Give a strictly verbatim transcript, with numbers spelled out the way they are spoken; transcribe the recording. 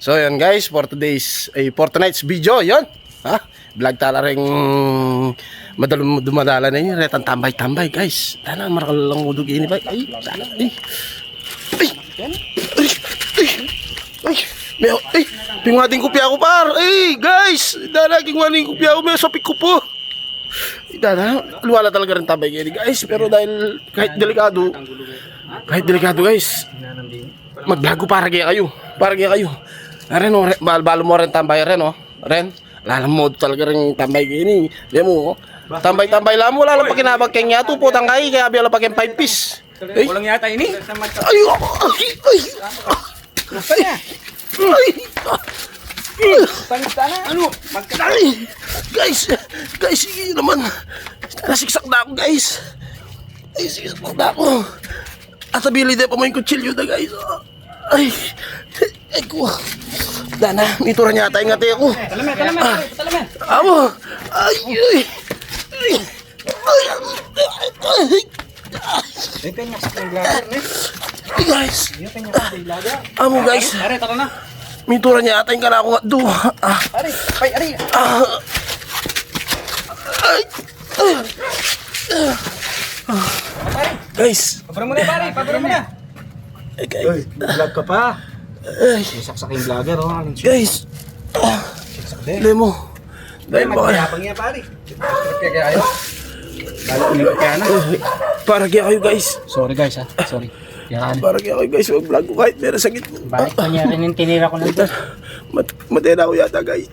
So, yun guys, for today's, eh, for tonight's video, yun. Ha? Vlog tala ring madalum-, dumadalan na yun, retang tambay-tambay, guys. Tana, marakal lang udog ini, bay. Ay, tana, ay. Ay, ay, ay, ay, may, ay, pingwading ko piya ko, par. Ay, guys, tana, kingwading ko piya ko, may sapik ko po. Dana, luwala talaga rin tambay keni, guys. Pero dahil kahit delikado, kahit delikado, guys, mag-vlog ko para kaya kayo. Para kaya kayo. Ren, o, re-, bal-, balo mo rin tambay ren, o. Ren, lalam mo talaga rin tambay keni. Di mo, o. Tambay-tambay lang mo, lalam pakinabag keng yatu, putang kayi, kaya biya lang pakin five piece. Ay. Walang yata ini. Ay, ay, ay, ay. Ay. Ay. Ay. Panita na. Ano? Magka- Ay. Guys, guys, sige naman. Nasiksak na ako, guys. Ay, siksak na ako. At sa bilid, eh, pa mo yung kutsilyo na, guys. Ay. Ay, ko. Dana, mituran yata yung ate ko. Talame, talame, talame. Awo. Ay, ay. Ay. Ay. Ay. Ay, penyas yung vlogger, ne? Ay, guys. Iya, penyas yung vlogger. Amo, guys. Are, tara na. Mituran yata yung kanakong hotdog. Ah. Are, ay, are. Ah. Ay. Pare, guys. Pabura mo na, pare. Pabura mo na. Ay, guys. Uy, vlog ka pa. Ay. May saksak yung vlogger, o. Aling siya. Guys. Ah. Saksak din. Lemo. Dahil ba kaya? Magkayabang niya, pare. Kaya kayo? Lalo ko yung kaya na. Para kaya kayo, guys. Sorry, guys, ha. Sorry. Kaya na. Para kaya kayo, guys. Mag-vlog ko kahit meron sakit. Balik pa niya rin yung tinira ko ng Mat-, matay na ako yata, guys.